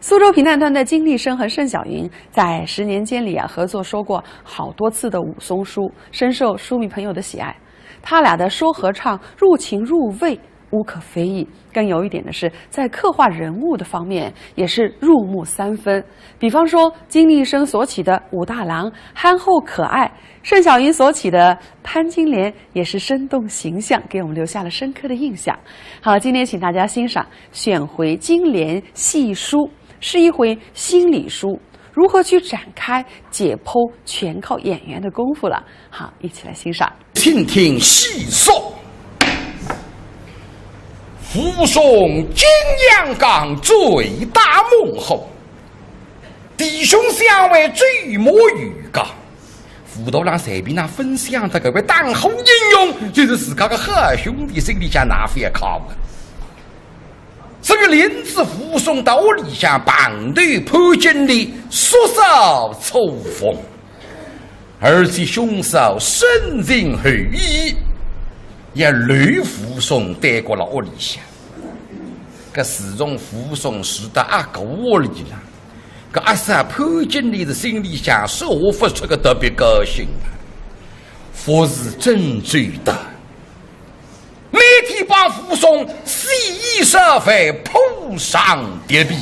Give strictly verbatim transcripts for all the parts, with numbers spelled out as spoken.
苏州评弹团的金丽生和盛小云在十年间里啊，合作说过好多次的武松书，深受书迷朋友的喜爱。他俩的说和唱入情入味，无可非议。更有一点的是，在刻画人物的方面也是入木三分。比方说，金丽生所起的武大郎憨厚可爱，盛小云所起的潘金莲也是生动形象，给我们留下了深刻的印象。好，今天请大家欣赏选回《金莲戏书》，是一回心理书，如何去展开解剖，全靠演员的功夫了。好，一起来欣赏。请听戏说。武松景阳冈醉打猛虎，弟兄相会醉摸鱼家。武大郎随便哪哼想得搿位打虎英雄，就是自家个好兄弟，心里向哪哼勿开心啊。所以领仔武松到屋里向碰头潘金莲，宿宿错峰。 而且兄嫂深情厚谊，也留武松耽搁辣屋里向。搿自从武松住到阿哥屋里了，搿阿嫂潘金莲是心里向说勿出个特别高兴啊，服侍真周到。 每天帮武松洗衣烧饭、铺床叠被。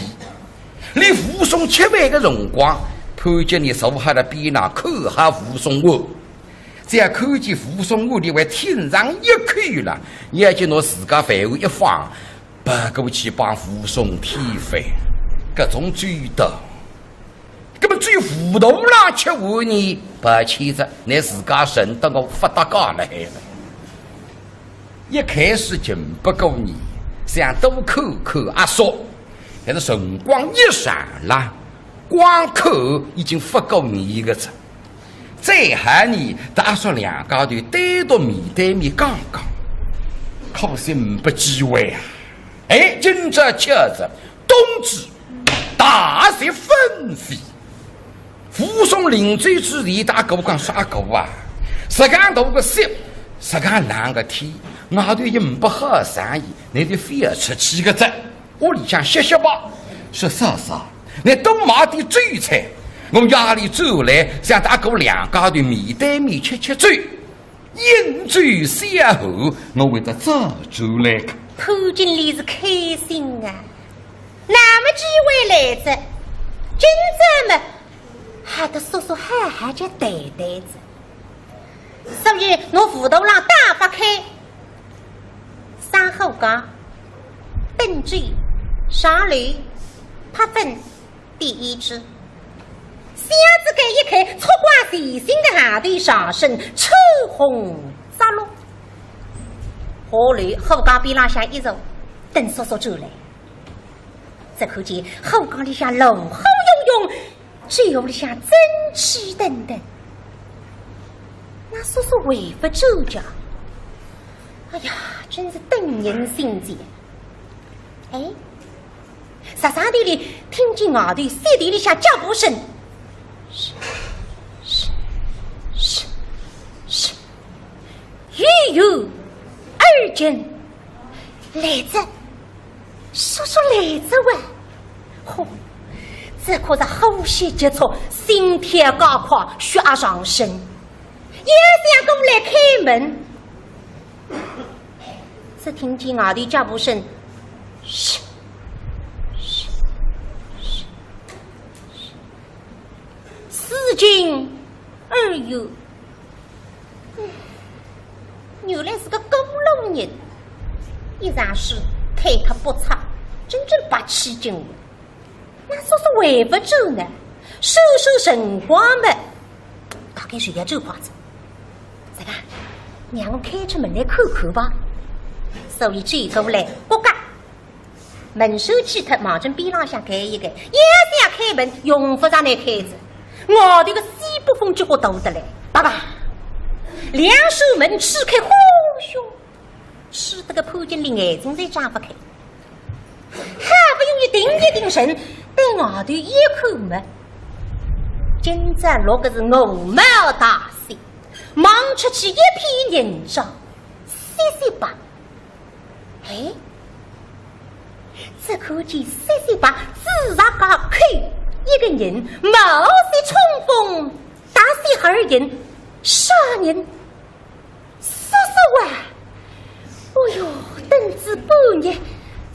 连武松吃饭个辰光，潘金莲坐辣边浪看好武松碗。只要看见武松碗里还添上一口了，要紧拿自家饭碗一放，跑过去帮武松添饭，搿种周到。 搿么至于武大郎吃饭呢，抱歉哉，拿自家认得我勿搭界了海了。一开始情不过愿，想多看看阿叔，但是辰光一长了，光看已经勿过愿个哉。再好呢，搭阿叔两家头单独面对面讲讲，可惜没机会啊。哎，今朝巧哉，冬至 大雪纷飞。武松临走之前搭阿哥讲说：“阿哥啊，实梗大个雪，实梗冷个天，外头也没好生意，倷就覅出去个哉，屋里向歇歇吧。”说：“嫂嫂，倷多买点酒菜，我夜里转来，想搭阿哥两家头面对面吃吃酒。” 饮酒消寒，我会得早转来个。潘金莲是开心啊，那么机会来哉，今朝么，还得叔叔好好叫谈谈哉。所以拿武大郎打发开，上后街，奔走，上楼，拍粉， 点胭脂，箱子盖一开，撮光全新个行头上身，穿红着绿。下楼，后街边浪向一坐，等叔叔转来。只看见后街里向人海汹涌，酒壶里向蒸汽腾腾。那叔叔还勿转家？哎呀，真是等人心急。哎， 煞煞地里听见外头雪地里向脚步声，嘘，嘘，嘘，嘘，远远而近，来哉，叔叔来哉哇！嚯，只觉着呼吸急促，心跳加快，血压上升，要想过来开门。 只听见外头脚步声，嘘，嘘，嘘，嘘，自近而远。嗯，原来是个过路人，一场势推脱不差，真正白起劲了。 那叔叔还勿转呢，算算辰光么，大概是要转快哉。这个，让我开出门来看看吧。所以走过来，咯嘎，门闩去脱，望准边浪向开一开，要想开门，用勿着倷开哉。外头个西北风结棍大得来，叭叭，两扇门吹开，呼咻，吹得个潘金莲眼睛侪张勿开。 好不容易定一定神，对外头一看么，今朝落个是鹅毛大雪，望出去一片银装，雪雪白。哎，只看见雪雪白，紫石家口一个人，冒险冲锋，大小二人，啥人？叔叔啊！哦哟，等仔半日，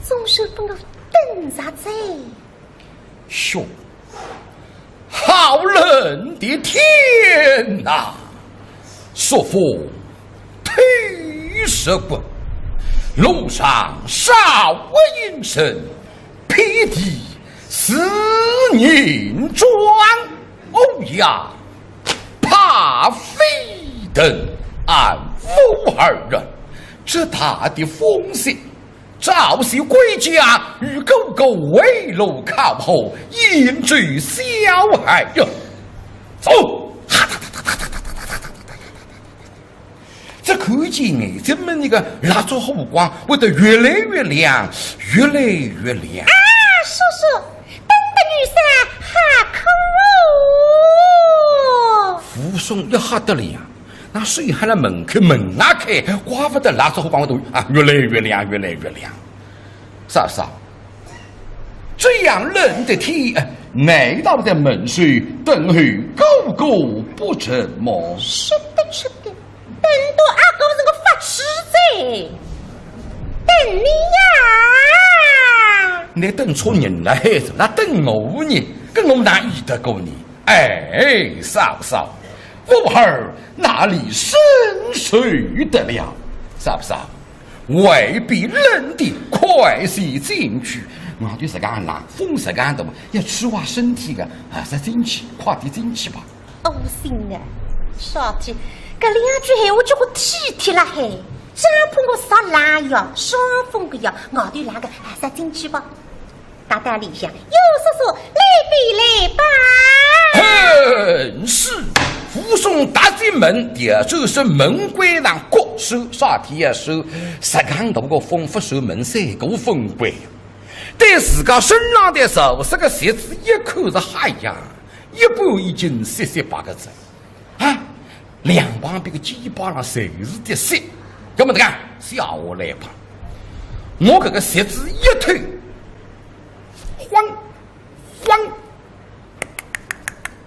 总算拨我等着哉。 哟，好冷的天呐！朔风推石骨，路上少一人，遍地是银装。哦呀，怕非等俺武二啊！这大的风雪， 早些归家，与哥哥围炉烤火，饮酒消寒呀。走！这看见哎，怎么那个蜡烛火光会得越来越亮，越来越亮？啊，叔叔，等得奴家好苦哦。武松一吓得了呀， 那水还辣门口，门啊开，怪勿得蜡烛火光会得啊，越来越亮，越来越亮。嫂嫂，这样冷的天，难道在门首等候哥哥不成吗？是的，是的，等到阿哥是我发痴哉，等你呀。你等错人了，孩子，那等我呢，跟我哪依得过你？ 哎，嫂嫂，武二哪里生受得了？嫂嫂，外边冷的，快些进去。外头实梗冷，风实梗大，要吹坏身体的，还是进去，快点进去吧。窝心啊，小姐，搿两句闲话叫我体贴了嘿，真怕我着冷呀，伤风个呀，外头冷个，还是进去吧。 大胆里向，有叔叔来便来吧。哼，是。武松踏进门，第二就是门关上过手，啥体要手，实梗大个风，勿受门三个风关。对自家身浪的潮湿个鞋子一看是，哎呀，一半已经雪雪白个哉。 啊，两旁边个肩膀上侪是的雪，搿么这个下下来吧。我搿个鞋子一脱，晃晃，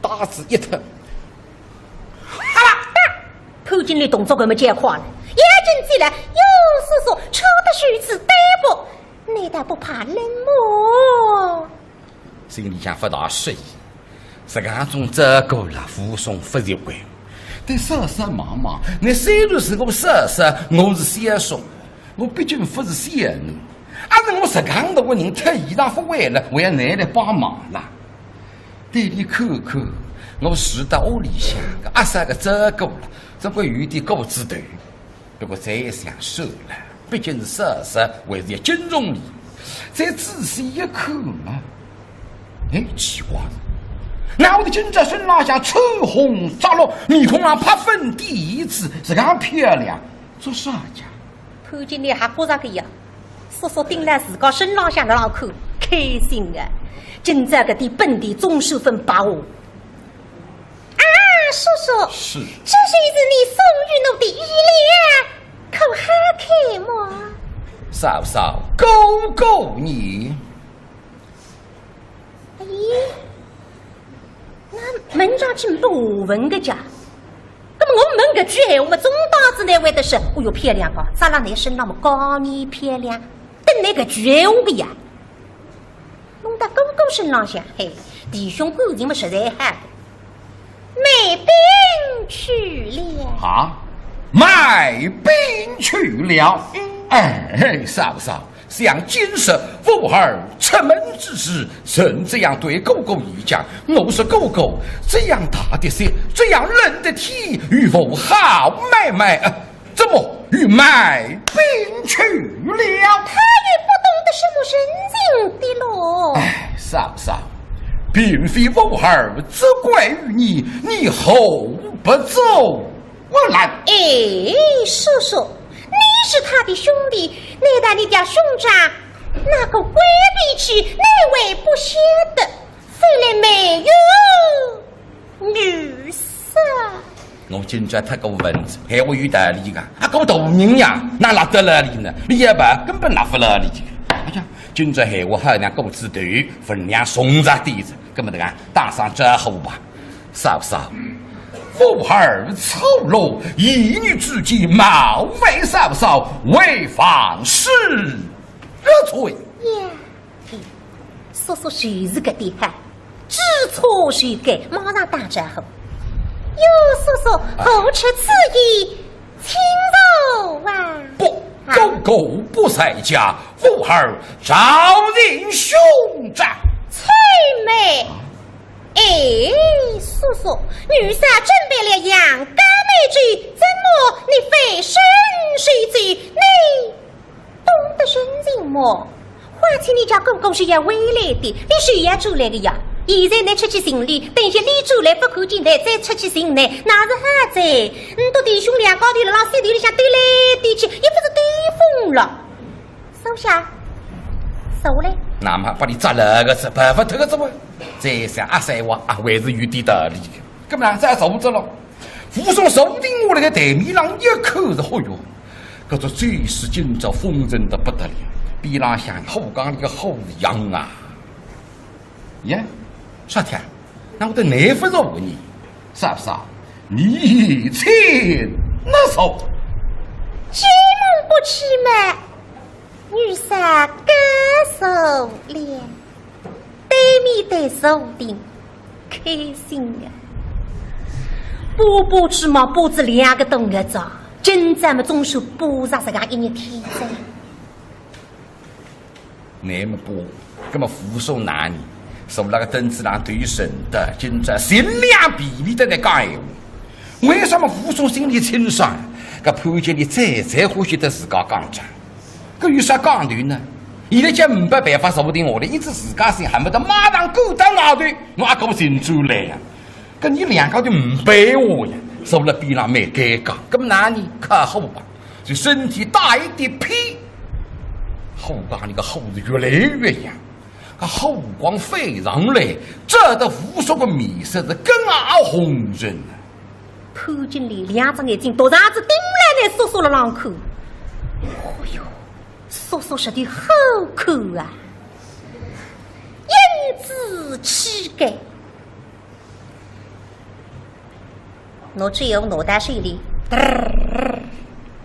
带子一脱，哈啦！潘金莲动作搿么介快了，眼睛进来，哟，叔叔，穿得如此单薄，难道不怕冷么？ 心里向勿大适意。实梗种照顾了，武松勿习惯。对嫂嫂望望，倷虽然是我嫂嫂，我是小叔，我毕竟勿是小囡。啊，是我实梗大个人脱衣裳勿会了，还要倷来帮忙啦。对俚看看，我住到屋里向，个阿嫂个照顾了，总归有点过仔头。 不过再一想，算了，毕竟是嫂嫂，还是要敬重俚。再仔细一看嘛，哎，奇怪，哪会得今朝身浪向穿红着绿，面孔上拍粉点胭脂，实梗漂亮，做啥介？潘金莲还觉着个呀，叔叔盯牢自家身浪向辣浪看，开心啊！今朝搿点本钿总算勿白花。 啊，叔叔，是。这就是你送与奴的衣料，可好看么？嫂嫂，哥哥呢？咦，那门上去没下文个介，那么我问搿句闲话嘛，总当仔倷会得说，哦哟，漂亮个，着辣倷身浪么，高你漂亮，等倷搿句闲话个呀。 弄到哥哥身浪向，嘿，弟兄感情么实在好。卖饼去了。啊，卖饼去了。嗯。哎，嫂嫂，想今日武二出门之时，曾这样对哥哥一讲，我说哥哥，这样大的雪，这样冷的天，与我好买卖，呃， 怎么与卖饼去了？他也不懂得什么人情的咯。哎，嫂嫂，并非武二责怪于你，你何不阻拦？哎，叔叔，你是他的兄弟，难道你家兄长那个怪脾气，你还不晓得？非来没有 女婿。我今朝太过分哉，闲话有道理个，啊，个大人呀，哪拉得了俚呢？俚也勿根本拉勿牢俚个。呀，今朝闲话好像过仔头，分量重着点哉，搿么迭个打声招呼吧。嫂嫂，武二粗鲁，言语之间冒犯嫂嫂，为犯死罪。呀，叔叔就是搿点好，知错就改，马上打招呼。哟，叔叔，何出此言？请坐啊。不，啊？哥哥不在家，武二找寻兄长。且慢。哎，叔叔，奴家准备了羊羔美酒，怎么你翻身就走？你懂得人情么？ 况且你家哥哥是要回来的，你是要转来的呀。现在你出去寻俚，等歇俚转来勿看见倷，再出去寻倷，哪是好哉？你笃弟兄两家头辣浪雪地里向兜来兜去，也勿是兜疯了。坐下，坐嘞。那么拨俚扎牢个哉，跑勿脱个哉哇。再想阿三话啊，还是有点道理的。搿么呢，再坐着了。 武松坐定下来个台面浪一看是，嚯哟，搿只酒水今朝丰盛得不得了，边浪向火缸里个火是旺啊。呀，啥体啊？哪会得难勿着我呢？嫂嫂，你请拿手。进门不去嘛，奴家告诉了。 对面对坐定，开心啊。巴巴去嘛，巴仔两个多月哉，今朝么总算巴着自家一日天哉。那么巴，搿么武松哪呢？坐辣个凳子浪头沉得，今朝尽量避免得来讲闲话。为啥么武松心里清爽？搿潘金莲最最欢喜搭自家讲账。 搿有啥讲头呢？现在叫没办法坐定下来，一直自家心恨不得马上赶到外头，拿阿哥寻出来呀。搿你两家头没办法呀，坐辣边浪蛮尴尬。搿么哪呢？靠火吧，就身体带一点偏。火缸里个火是越来越旺，搿火光飞上来，照得武松个面色是更加红润了。 潘金莲两只眼睛独长子盯牢仔叔叔辣浪看。哦哟，叔叔实在好看啊，英姿气概。拿酒壶拿到手里，嘚儿，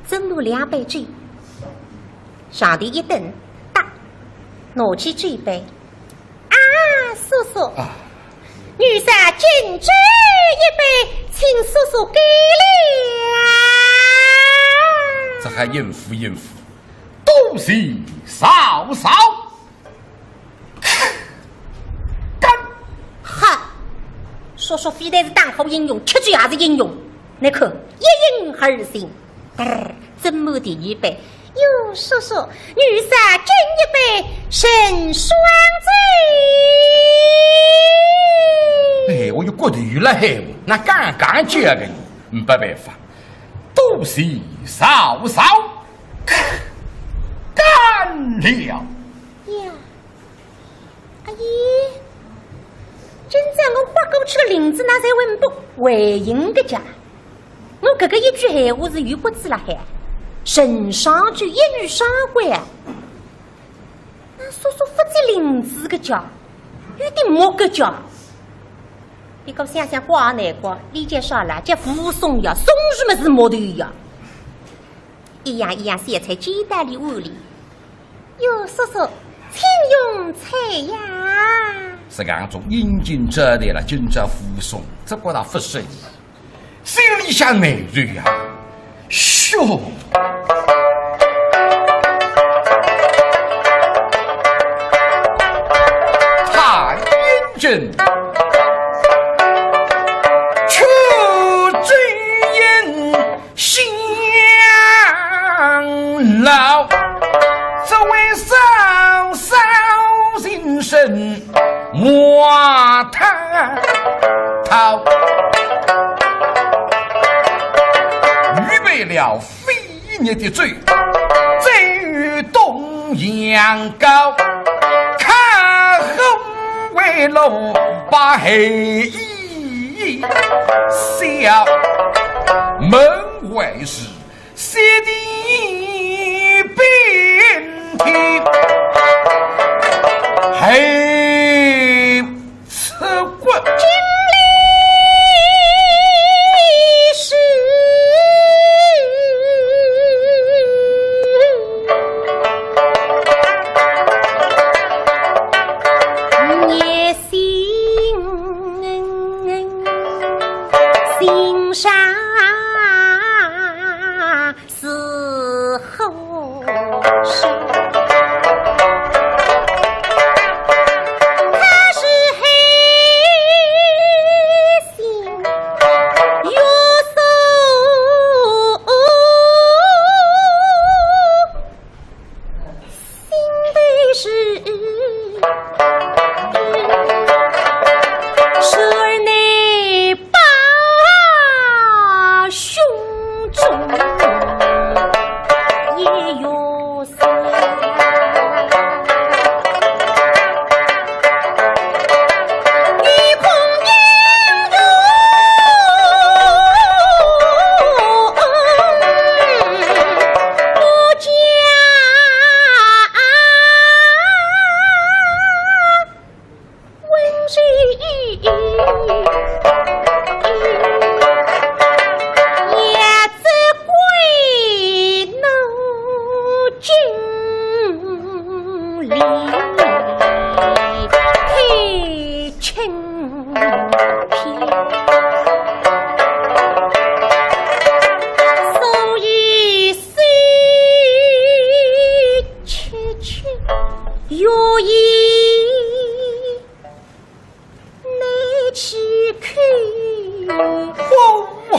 斟了两杯酒，上头一顿，哒，拿起酒杯， 啊，叔叔，啊。奴家敬酒一杯，请叔叔干了。这还应付应付，多谢嫂嫂。干！哈，叔叔非但是打虎英雄，吃酒也是英雄。你看，一饮而尽。 嘚儿，斟满第二杯。哟，叔叔，奴家敬一杯成双醉。哎，我有骨头了嘿，那刚刚叫个你，没办法，多谢嫂嫂，干了。呀， 哎呀，今朝我豁过去个翎子，哪侪会勿回应个家？我搿个一句闲话是有骨子辣海，成双醉一语双关啊。那叔叔勿接翎子个家，有点木个家。不过想想怪也难怪，俚叫啥啦？叫武松呀，松树么是木头呀。一样一样小菜接到俚碗里。 哟，叔叔，请用菜呀。实梗种殷勤招待了，今朝武松，只觉得勿适意，心里向难受呀。哟，太殷勤，却只因 辛劳，只为嫂嫂心生莫他讨。预备了飞热的酒，再与东阳糕，开后围炉把黑 笑，门外是雪地冰天，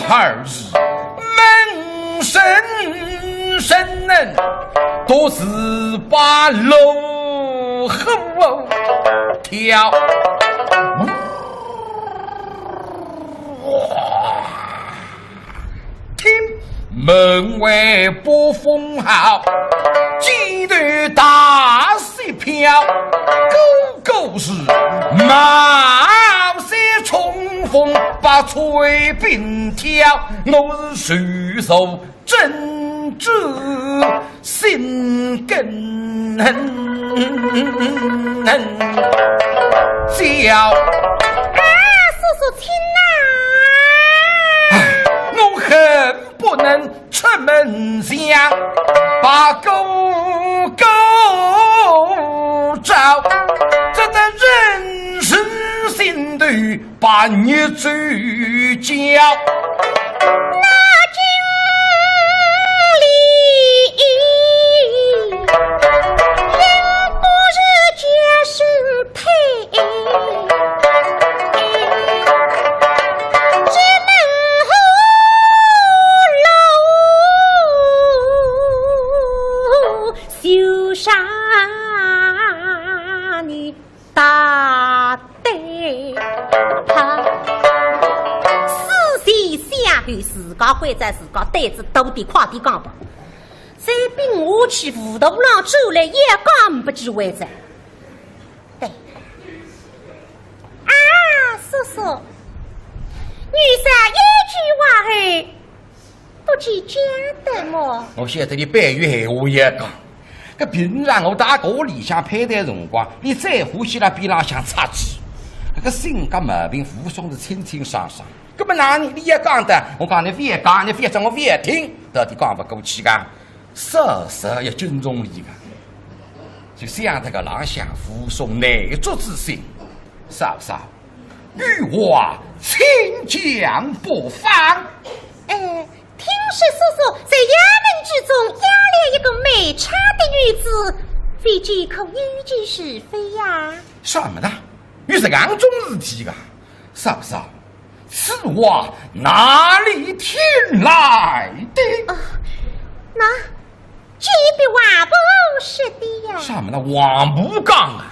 儿是门生生人，都是把路虎跳。听门外不封号，街头大雪飘，个个是冒雪冲锋把炊饼挑。我是手手真知心更焦。啊，叔叔请啊！我恨不能出门相把哥哥招，这个人是心头把你追焦。那经里人不是家生配，只能后路修上你大对他。四岁下后自家关照自家，胆子大点，快点讲吧。再并下去，武大郎转来也讲不及为止。 对。啊，叔叔，女婿一句话后，不计较的么？我晓得你白话闲话也讲，搿平常我搭哥里向攀谈辰光，你最欢喜辣边浪向插嘴，搿个性格毛病武松是清清爽爽。搿么哪能你也讲的，我讲你覅讲，你覅讲我覅听，到底讲勿过去个。 嫂嫂也尊重俚个，就想得搿浪向武松难做之心。嫂嫂，有话请讲不妨。呃，听说叔叔在衙门之中押了一个卖唱的女子，未知可有其事否呀？什么呢？有这样种事体个？嫂嫂， 此话哪里听来的？哦，那，这必王婆说的呀。什么呢？王婆讲啊，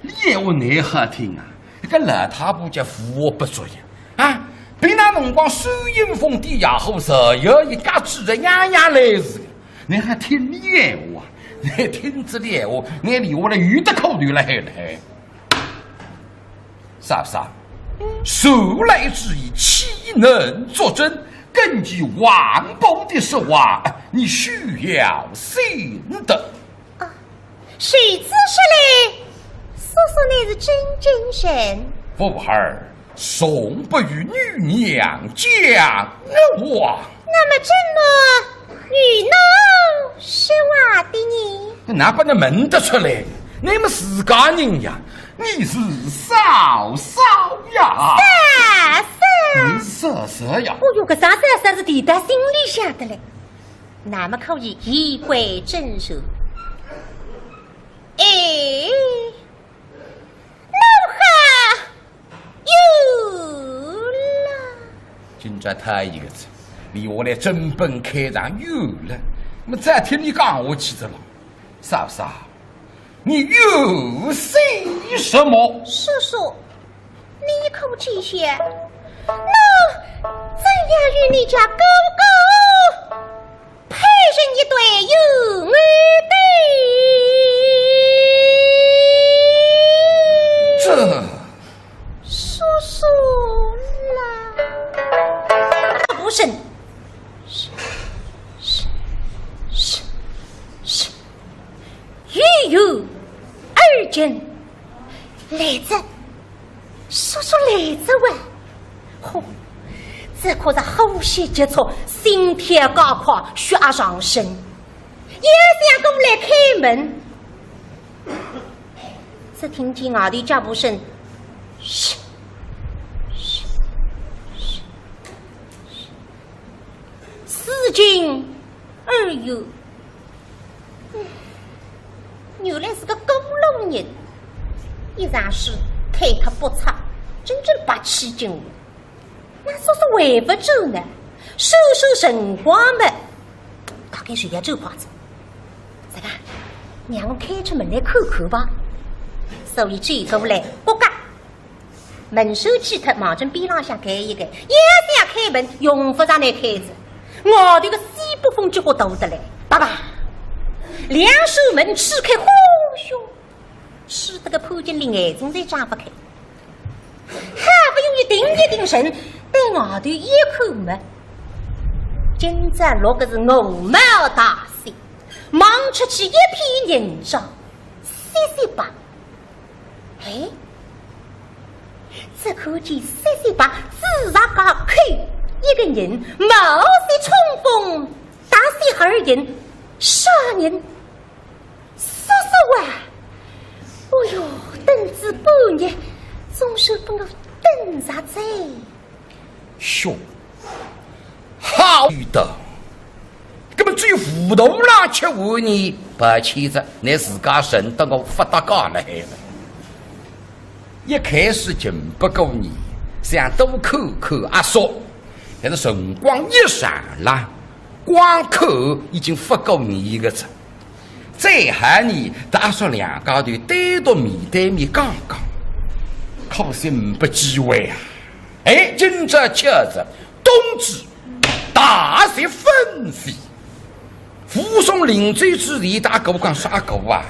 俚闲话难好听啊，搿老太婆叫无恶不作呀。啊，平常辰光收阴风点野火，日夜一家子人样样来事，倷还听俚闲话啊？倷听仔俚闲话，倷俚下来有得可留了海了海。 嫂嫂，素来之意岂能作证？根据王婆的说话，你休要信的。啊，谁知是嘞？叔叔乃是真正人。武二从不与女娘讲话。那么怎么与奴说话的呢？哪能问得出来？你们自家人呀， 你是嫂嫂呀？嫂嫂。你是嫂嫂呀？哦哟，搿声嫂嫂是提到心里向的嘞。那么可以言归正传。哎，奴好有了。今朝头一个字，俚下来正本开场有了，那么再听俚讲下去的了。嫂嫂， 你又说什么？叔叔，你可知晓，奴怎样与你家哥哥配成一对有恩的？这，叔叔啦。不是，是，是，是，是。 又有二更，来哉，叔叔来哉哇！嚯，这可是呼吸急促，心跳加快，血压上升，也想过来开门。只听见外头脚步声，嘘，嘘，嘘，嘘。 四更而又，嗯，原来是个过路人，一场事推脱不出，真正白起劲了。那叔叔为何走呢？说说辰光嘛，大概是要走快哉。这个，让我开出门来看看吧。所以走过来，咯嘎，门闩去脱，望准边浪向开一开，要想开门，用勿着倷开哉。外头个西北风结棍大得来，叭叭，两扇门吹开，呼咻，吹得个潘金莲眼睛侪张勿开。 好不容易定一定神，对外头一看嘛，今朝落个是鹅毛大雪，望出去一片银装，雪雪白。哎，只看见雪雪白，紫石街口一个人，冒雪冲风，踏雪而行，啥人？ 叔叔啊！哦哟，等仔半日，总算拨我等着哉。哟，好的。搿么至于武大郎吃完呢，抱歉哉，倷自家认得我勿搭界了海了。一开始情不过愿，想多看看阿叔，但是辰光一长了，光看已经勿过愿个哉。 再好呢，搭阿叔两家头单独面对面讲讲，可惜呒不机会啊。哎，今朝巧哉，冬至，大雪纷飞。武松临走之前搭阿哥讲啥个啊？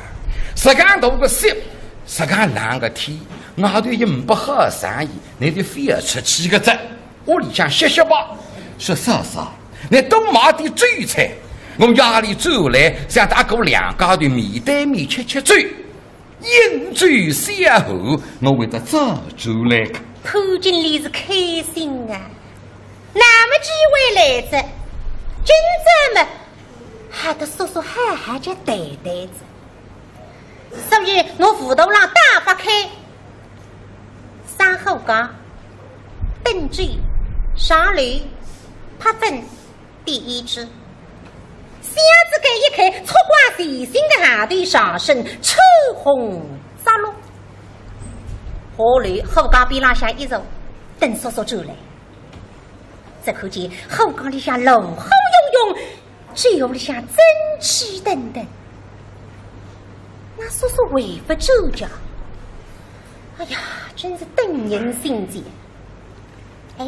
实梗大个雪，实梗冷个天，外头也呒不好生意，倷就覅出去个哉。 屋里向歇歇吧。说嫂嫂，倷多买点酒菜，我夜里转来，想搭阿哥两家头面对面吃吃酒，饮酒消寒，我会得早转来个。潘金莲是开心啊，那么机会来哉，今朝嘛，还得叔叔好好叫谈谈哉。 所以我武大郎打发开，上后街，登记，上楼，拍分，点一支。箱子盖一开，烛光全新个行头上身，穿红着绿。下楼后街边浪向一坐，等叔叔转来。只看见后街里向人海涌涌， 酒壶里向蒸汽腾腾，那叔叔还勿转家？哎呀，真是等人心急。哎，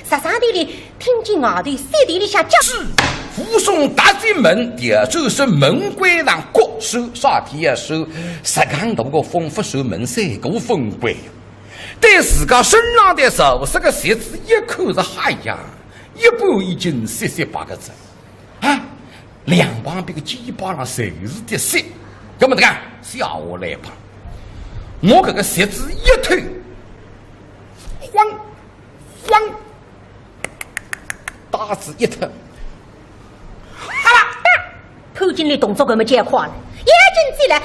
煞煞地里听见外头雪地里向叫，是武松踏进门，调转身门关上，各扇啥体要扇，实梗大个风勿扇门三个分关。对自家身浪头着实个鞋子一看是，哎呀， 一半已经雪雪白个哉，啊，两旁边个肩膀上侪是滴雪，搿么搿个下下来吧，我搿个鞋子一脱，晃，晃，带子一脱，哈啦，潘金莲动作搿么介快了，眼睛进来，哟，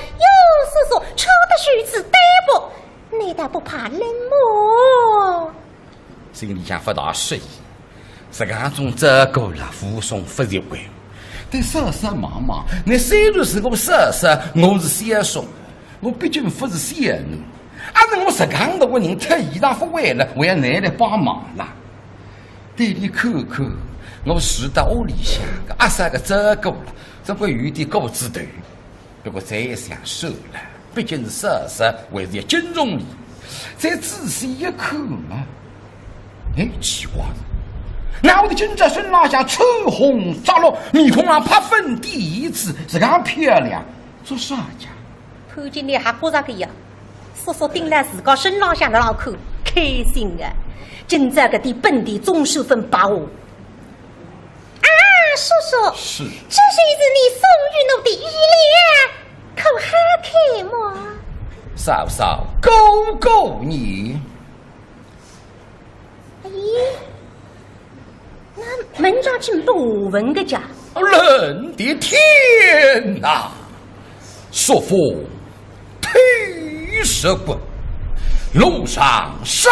叔叔，穿得如此单薄，难道不怕冷么？ 心里向勿大适意，实梗种照顾了，武松勿习惯。对嫂嫂望望，倷虽然是我嫂嫂，我是小叔，我毕竟勿是小囡。阿是我实梗大个人脱衣裳勿会了，还要倷来帮忙啦。对俚看看，我住到屋里向，个阿嫂个照顾了，总归有点过仔头。 不过再一想，算了，毕竟是嫂嫂，还是要敬重俚。再仔细一看嘛，哎，奇怪了，哪会得今朝身浪向穿红着绿，面孔上拍粉点胭脂，实梗漂亮，做啥家？潘金莲还觉着个呀，叔叔盯牢自家身浪向辣浪看，开心啊！今朝搿点本钿总算勿白花。 啊，叔叔，是。这就是你送与我的衣料，可好看么？嫂嫂，哥哥呢？咦，那门上去不闻个家？冷的天哪！ 朔风透石骨，路上少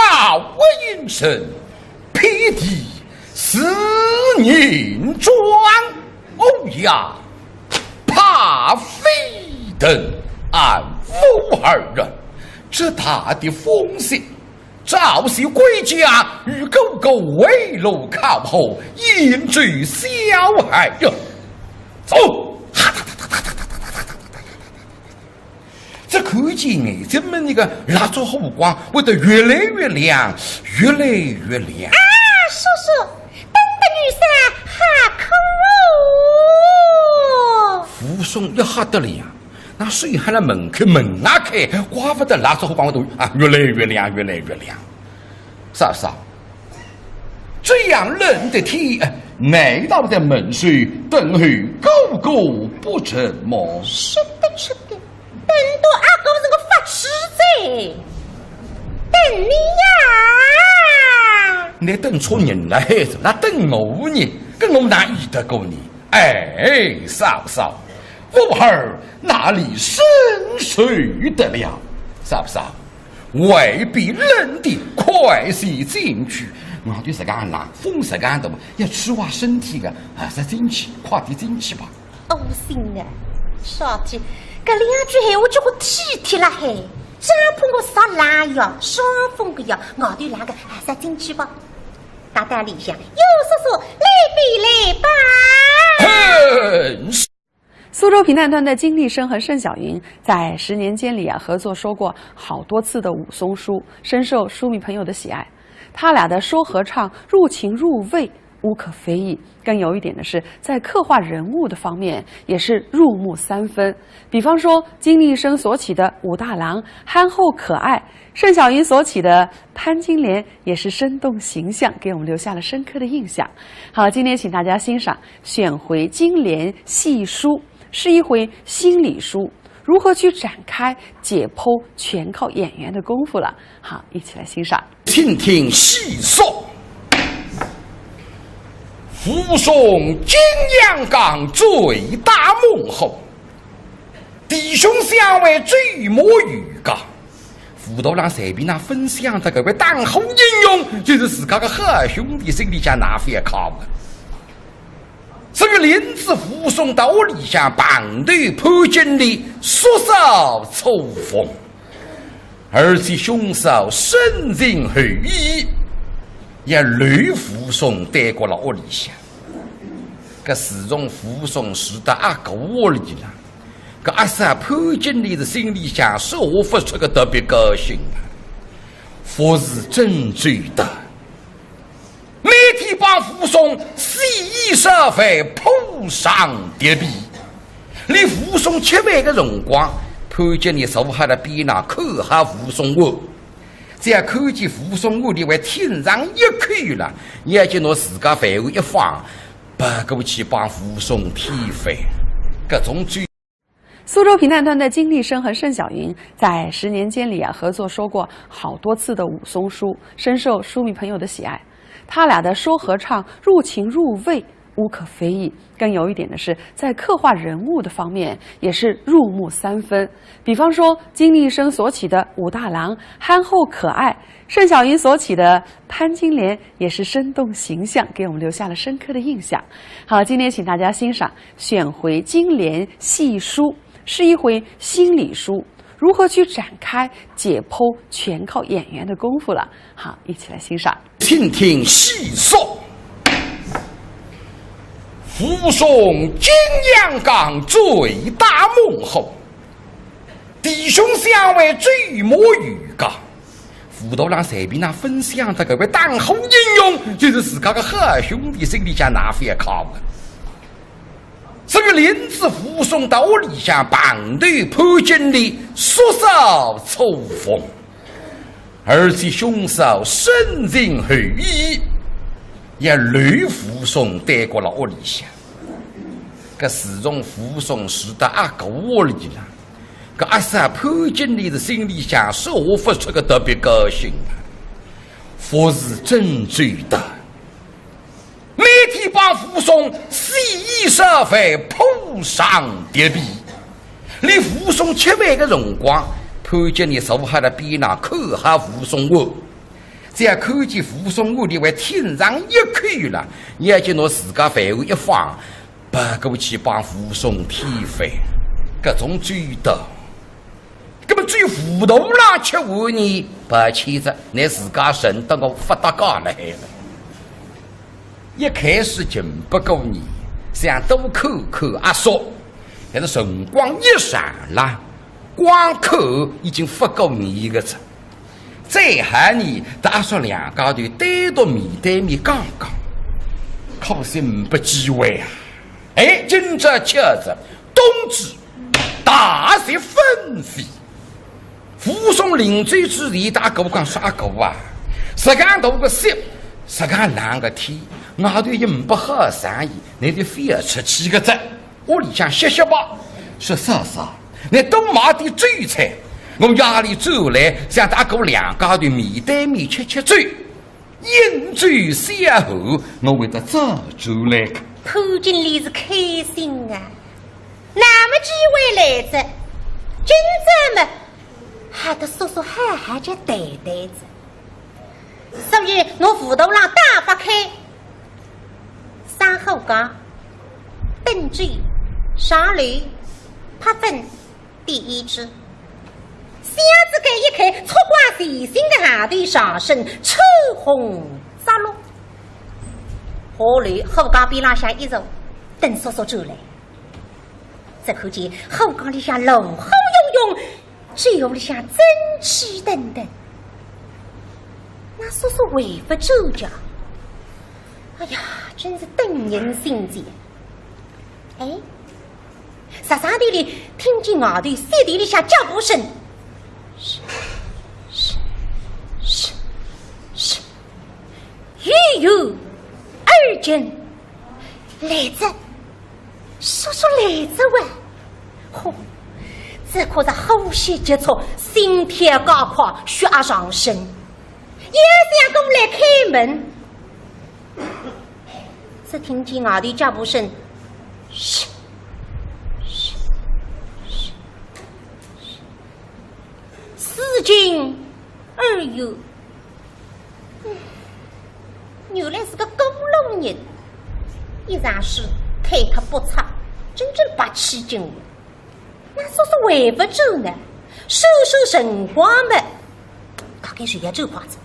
一人，遍地是银装。哦呀，怕非等俺武二人，这大的风雪，照实归家，与哥哥围炉烤火，饮酒消寒呀。走。只看见哎，怎么那个蜡烛火光会得越来越亮，越来越亮。啊，叔叔，等得奴家好苦哦。武松要吓得了呀，那手还辣门口，门啊开，怪不得蜡烛火光会得啊，越来越亮，越来越亮。嫂嫂，这样冷的天，难道在门首等候哥哥不成么？是的，是的，等到阿哥是个发痴哉，等你呀。你等错人了，孩子，那等我呢？跟我哪依得过你？哎，嫂嫂，武二哪里生受得了？嫂嫂，外边冷的，快些进去。外头实梗冷，风实梗大，要吹坏身体的，还是进去，快点进去吧。窝心啊，小姐，搿两句闲话叫我体贴了嘿，帐篷我着冷呀，伤风个呀，外头冷个，还是进去吧。大胆里向，有叔叔，来比来吧。哼，苏州评弹团的金丽生和盛小云在十年间里啊，合作说过好多次的武松书，深受书迷朋友的喜爱。他俩的说和唱入情入味，无可非议。更有一点的是，在刻画人物的方面也是入木三分。比方说，金丽生所起的武大郎憨厚可爱，盛小云所起的潘金莲也是生动形象，给我们留下了深刻的印象。好，今天请大家欣赏选回《金莲戏书》，是一回心理书，如何去展开解剖，全靠演员的功夫了。好，一起来欣赏。听听细说。武松景阳冈醉打猛虎，弟兄相会醉摸鱼缸。武大郎随便哪分享得搿位打虎英雄，就是自家个好兄弟，心里向哪勿开心啊。 至于领仔武松到屋里向碰头潘金莲，叔嫂初逢，而且兄嫂深情厚意，也留武松耽搁辣屋里向。搿自从武松住到阿哥屋里了，搿阿嫂潘金莲是心里向说勿出个特别高兴啊，服侍真周到。 每天帮武松洗衣烧饭、铺床叠被，连武松吃饭个辰光，潘金莲坐辣边浪看好武松碗。只要看见武松碗里还添上一口了，伊就拿自家饭碗一放，跑过去帮武松添饭。搿种周 苏州评弹团的金丽生和盛小云在十年间里啊，合作说过好多次的武松书，深受书迷朋友的喜爱。他俩的说和唱入情入味，无可非议。更有一点的是，在刻画人物的方面也是入木三分。比方说，金丽生所起的武大郎憨厚可爱，盛小云所起的潘金莲也是生动形象，给我们留下了深刻的印象。好，今天请大家欣赏选回《金莲戏书》，是一回心理书，如何去展开解剖，全靠演员的功夫了。好，一起来欣赏。听听细说。武松景阳冈醉打猛虎，弟兄相会醉摸鱼缸。武大郎随便哪分享得搿位打虎英雄，就是自家个好兄弟，心里向哪勿开心啊。 至于领仔武松到屋里向碰头潘金莲，叔嫂初逢，而且兄嫂深情厚意，也留武松耽搁辣屋里向。搿自从武松住到阿哥屋里了，搿阿嫂潘金莲是心里向说勿出个特别高兴啊，服侍真周到。 每天帮武松洗衣烧饭、铺床叠被，连武松吃饭个辰光，潘金莲坐辣边浪看好武松碗。只要看见武松碗里还添上一口了，伊就拿自家饭碗一放，跑过去帮武松添饭。搿种周到，搿么至于武大郎吃完呢，抱歉哉，倷自家认得我勿搭界了海了。一开始情不过愿，想多看看阿叔，但是辰光一长了，光看已经勿过愿个哉。再后呢，搭阿叔两家头单独面对面讲讲，可惜呒不机会啊。哎，今朝巧哉，冬至，大雪纷飞。武松临走之前搭阿哥讲，说阿哥啊，实梗大个雪，实梗冷个天，外头也呒不好生意，倷就覅出去个哉。 屋里向歇歇吧。说嫂嫂，倷多买点酒菜，我夜里转来，想搭阿哥两家头面对面吃吃酒，饮酒消寒，我会得早转来个。潘金莲是开心啊，那么机会来哉，今朝么，还得叔叔好好叫谈谈哉。 所以拿武大郎打发开，上后街，登记，上楼，拍分，点一支。箱子盖一开，烛光全新的行头上身，穿红着绿。下楼，后街边浪向一坐，等叔叔转来。只看见后街里向人海涌涌， 酒壶里向蒸汽腾腾。那叔叔还勿转家？哎呀，真是等人心急。哎，霎时间里听见外头雪地里向脚步声，嘘，嘘，嘘，嘘，远远而近，来哉。 叔叔来哉哇！嚯，这可是呼吸急促，心跳加快，血压上升，也想过来开门。只听见外头脚步声，嘘，嘘，嘘，嘘，自近而远。 嗯，原来是个过路人，一场势推脱不差，真正白起劲了。那叔叔还勿转呢，算算辰光么，大概是要转快哉。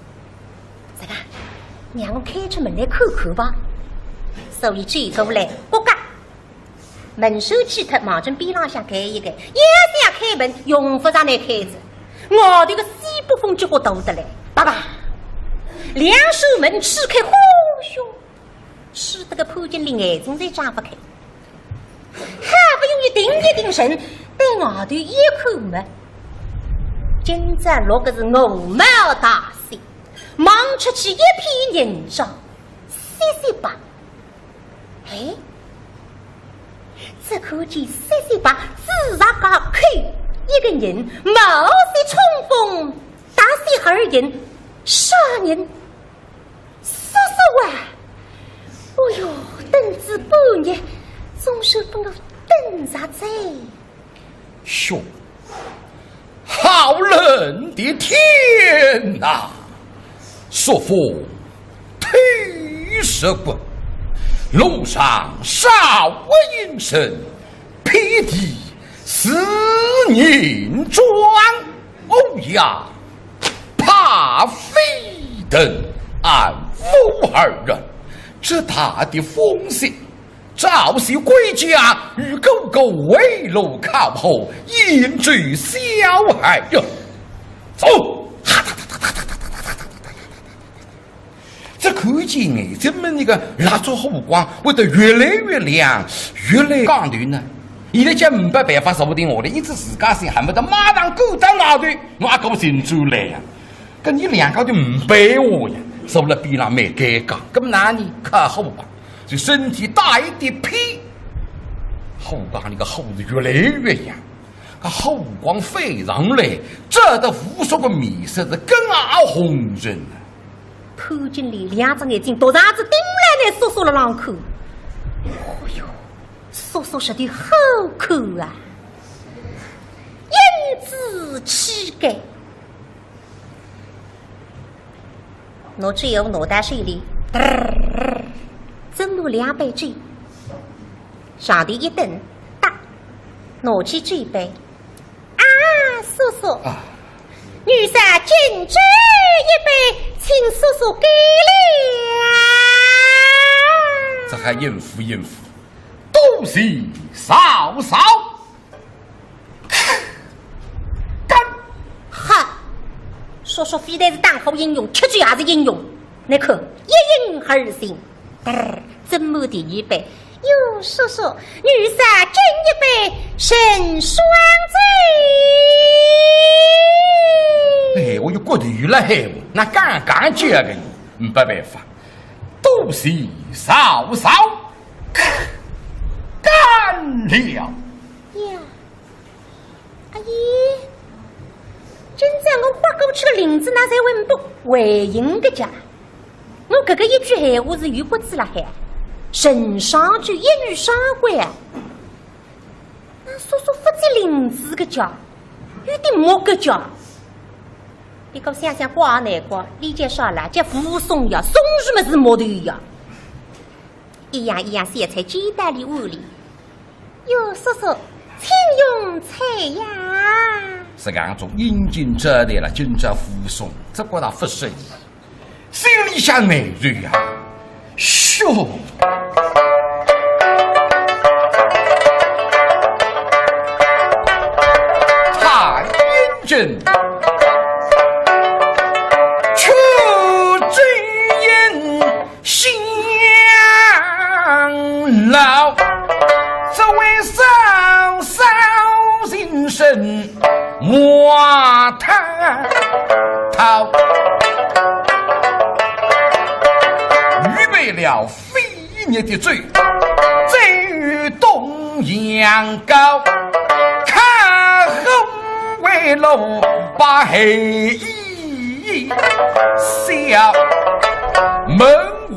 这个，让我开出门来看看吧。所以走过来，咯嘎， 门闩去脱，望准边浪向开一开，要想开门，用勿着倷开哉。外头个西北风结棍大得来，叭叭，两扇门吹开，呼咻，吹得个潘金莲眼睛侪张勿开。好不容易定一定神，对外头一看么，今朝落个是鹅毛大雪，望出去一片银装，雪雪白。 哎，只看见雪雪白，紫石街口一个人，冒雪冲锋，踏雪而行，啥人？叔叔啊！哦哟，等仔半日，总算拨我等着哉。 哟，好冷的天哪！朔风推石骨，路上少不应声，遍地是银装。哦呀，怕非等俺武二人，这大的风雪， 早些归家，与哥哥围炉烤火，饮酒消寒哟。走！只看见眼前门那个蜡烛火光会得越来越亮，越来讲头呢。现在叫没办法坐定下来，一直自家心恨不得马上赶到外头，我阿哥寻出来呀。搿你两家头没办法呀，坐辣边浪蛮尴尬。搿么哪能？靠火吧。 就身体带一点偏，火光里个火是越来越旺，搿火光飞上来，照得武松个面色是更加红润了。潘金莲两只眼睛独长子盯牢那叔叔辣浪看。哦哟，叔叔实在好看啊，英姿气概。 拿酒壶拿到手里，嘚儿，斟了两杯酒，上头一顿，哒，拿起酒杯，啊，叔叔啊。女婿敬酒一杯，请叔叔干了。这还应付应付？多谢嫂嫂。干！哈，叔叔非但是打虎英雄，吃酒也是英雄。你看，一饮而尽。 嘚儿，斟满第二杯。哟，叔叔，女婿敬一杯成双酒。哎，我有骨头了嘿，那刚刚这个，没办法，多谢嫂嫂，干了。呀，阿姨，今朝我发过去个翎子，哪侪会勿回应个家？ 我搿个一句闲话是有骨子辣海，成双酒一语双关啊。那叔叔勿接翎子个家，有点木个家。别个想想怪难怪，理解啥啦？叫武松呀，松树么是木头呀。一样一样小菜接到伊碗里。哟，叔叔，请用菜呀。是搿种殷勤招待了，今朝武松，只觉得勿适意。 心里想难受呀，哟，太阴森，却只因想老，只为嫂嫂心生 莫他逃，预备了飞热的酒，醉于东阳高，开后围炉把黑衣笑，门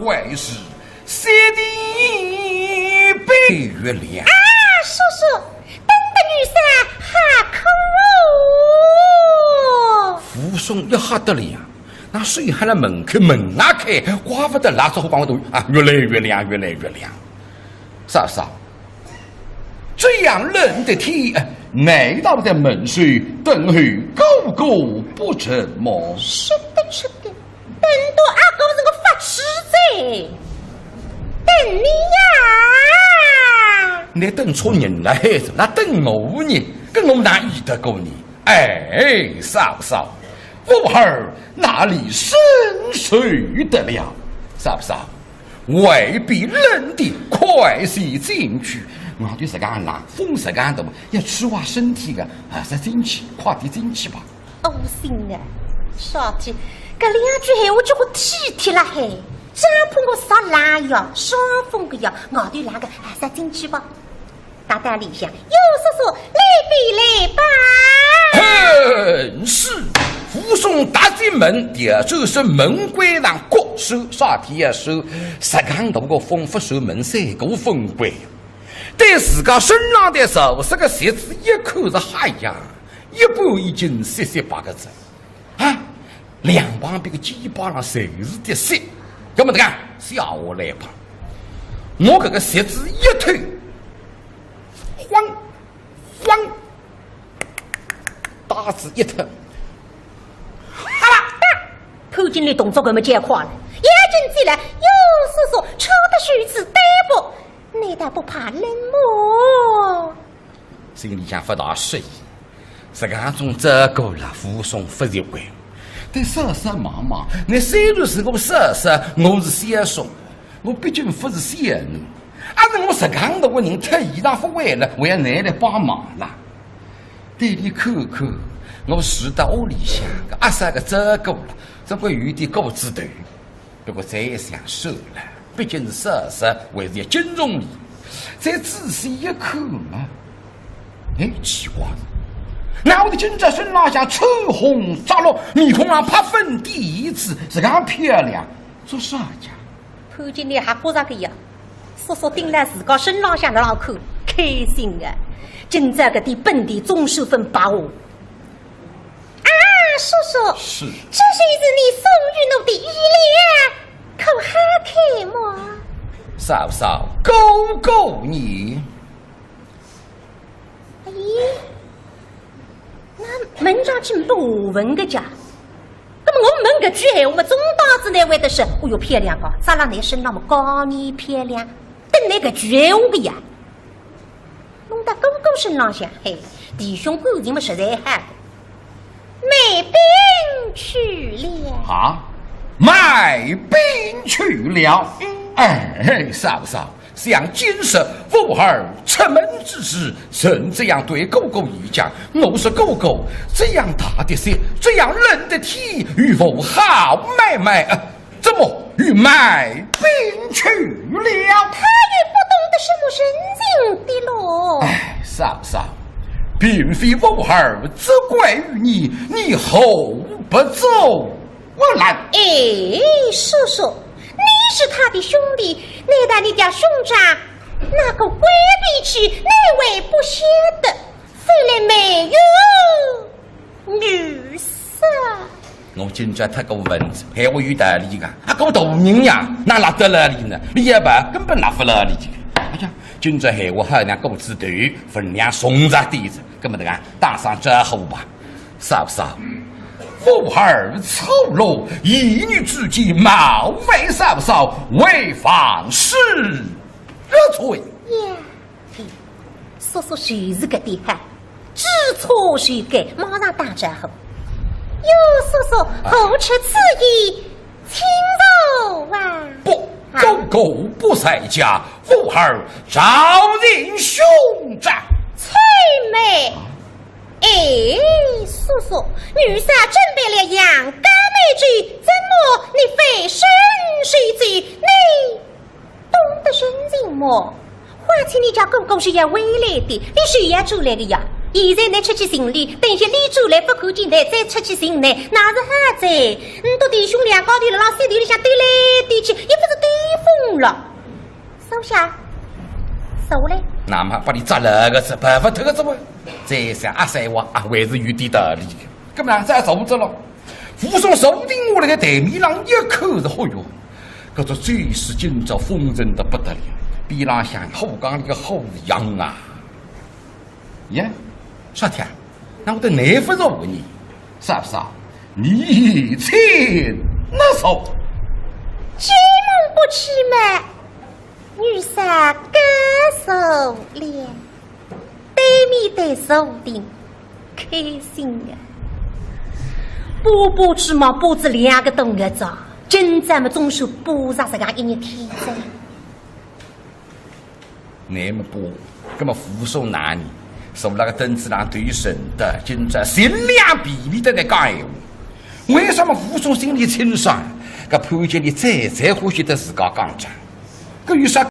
外是 雪地白月亮。啊，叔叔，等得女婿好苦哦。武松一吓得了呀，那水还辣门口，门啊开，怪勿得蜡烛火光都啊，越来越亮，越来越亮。嫂嫂，这样冷的天，难道在门首等候哥哥不成吗？是的，是的。 等到阿哥是我发痴哉，等你呀！你等错人了，孩子，那等我呢？跟我哪依得过你？哎，嫂嫂，武二哪里生受得了？嫂嫂，外边冷的，快些进去。外头实梗冷，风实梗大，要吹坏身体的，还是进去，快点进去吧。 窝心啊，少体，搿两句闲话叫我体贴了嘿，帐篷我着冷呀，伤风个呀，外头冷个，还是进去吧。踏到里向，有叔叔，来吧，来吧。哼，是，武松踏进门，第二就是门关上过手，啥体要收，实梗大个风，勿收门，三个风关。对自家身浪的潮湿个鞋子一看是，哎呀， 一半已经雪雪白个哉，啊，两旁边个肩膀上侪是的雪，要么得讲，下下来吧。我搿个鞋子一脱，晃，晃，带子一脱，哈啦，潘金莲动作搿么介快了，眼睛进来，哟，叔叔，穿得如此单薄，难道不怕冷么？ 心里向勿大适意，实梗种照顾了，武松勿习惯。对嫂嫂望望，倷虽然是我嫂嫂，我是小叔，我毕竟勿是小囡。阿是我实梗大个人脱衣裳勿会了，还要倷来帮忙啦。对俚看看，我住到屋里向个，阿啥个照顾了，总归有点过仔头。 不过再一想，算了，毕竟是嫂嫂，还是要敬重俚。再仔细一看嘛，哎，奇怪，哪会得今朝身浪向穿红着绿，面孔上拍粉点胭脂，实梗漂亮，做啥家？潘金莲还觉着个呀，叔叔盯牢自家身浪向辣浪看，开心啊！今朝搿点本钿总算勿白花。 啊，叔叔，是。这就是你送与奴的衣料，可好看么？嫂嫂，哥哥呢？哎，哪问上去没下文个家。那么我问搿句闲话嘛，总当仔倷会得说，哦哟，漂亮个，扎辣倷身浪么高你漂亮，等倷搿句闲话个呀。弄到哥哥身浪向，嘿，弟兄感情嘛实在好。卖饼去了。啊？卖饼去了？嗯。哎，嫂嫂， 想今日武二出门之时，曾这样对哥哥一讲，我说哥哥，这样大的雪，这样冷的天，与我好买卖，呃，怎么与卖饼去了？他也不懂得什么人情的咯。哎，嫂嫂，并非武二责怪于你，你何不走 我来。哎，叔叔，你是他的兄弟，难道你家兄长那个怪脾气，你会不晓得？非来没有女婿。我今朝太过分，闲话有道理个，啊，个大人呀，哪拉得了哩呢？你也不根本拉不了哩个。哎呀，今朝闲话好像过仔头，分量重着点子，搿么大家打声招呼吧。 嫂嫂，武二粗鲁，一语之间冒犯嫂嫂，违反师侄罪。呀，叔叔就是搿点好，知错就改，马上打招呼。哟，叔叔，何出此言？请坐啊。不，哥哥不在家，武二朝见兄长。且慢。 哎，叔叔，女婿准备了羊羔美酒，怎么你飞身就走？你懂得人情么？况且你家哥哥是要回来的，你是要转来的呀。现在你出去寻俚，等歇俚转来不看见你，再出去寻你，那是好哉。你笃弟兄两家头辣浪雪地里向兜来兜去，也不是兜风了。 坐下，坐嘞。那么拨俚扎了个是，跑勿脱个是哇？再想阿三话啊，还是有点道理个。搿么呢，再坐着了。武松坐定下来个台面浪一看是，嚯哟，搿只酒水今朝丰盛得不得了，比浪向火缸里个火一样啊。 呀，啥体啊？那我的难不住你，嫂嫂，你请那坐。既然不去嘛，女婿告坐了。对面对坐定，开心啊。巴巴去嘛，巴仔两个多月哉，今朝么总算巴着自家一日天哉。 那么不，那么武松哪里？坐辣个凳子浪头沉得，今朝尽量避免得来讲闲话。为什么武松心里清爽？搿潘金莲最最欢喜搭自家讲讲，搿有啥